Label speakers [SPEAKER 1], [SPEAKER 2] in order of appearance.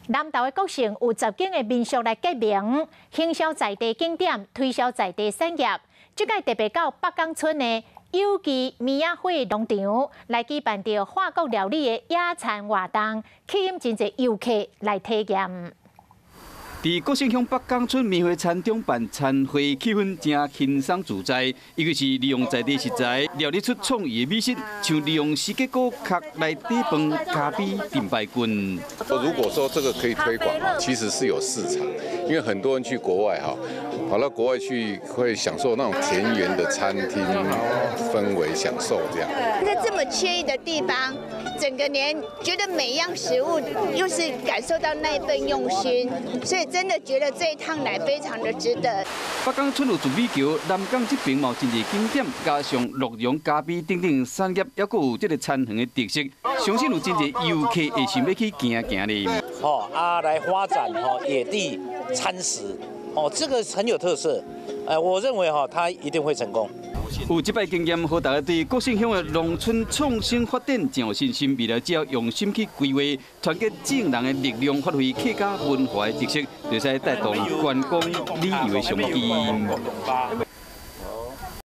[SPEAKER 1] 南投的國姓有10間的民宿來結盟，行銷在地景點，推銷在地產業。這擺特別到北港村的有機棉仔花農場來舉辦著法國料理的野餐活動，吸引真濟遊客來體驗。
[SPEAKER 2] 佇國姓鄉北港村棉花田中辦餐會，氣氛真輕鬆自在。尤其是利用在地食材料理出創意的美食，像利用釋迦果殼來底飯咖啡甜排骨。
[SPEAKER 3] 如果說這個可以推廣，其實是有市場，因為很多人去國外哈，跑到國外去會享受那種田園的餐廳氛圍，享受這樣。
[SPEAKER 4] 在這麼愜意的地方，整個年覺得每樣食物又是感受到那一份用心，所以真的覺得這一趟來非常的值得。
[SPEAKER 2] 北港村有竹尾橋，南港這邊嘛有真濟景點，加上鹿茸咖啡等等產業，猶閣有這个田園的特色，相信有真濟遊客會想欲去行行咧。
[SPEAKER 5] 哦啊，來發展吼野地餐食，哦，這個很有特色，我認為哈，它一定會成功。
[SPEAKER 2] 有這擺經驗，予大家對國姓鄉的農村創新發展真有信心。未來只要用心去規劃，團結眾人的力量，發揮客家文化的特色，就會使帶動觀光旅遊的商機。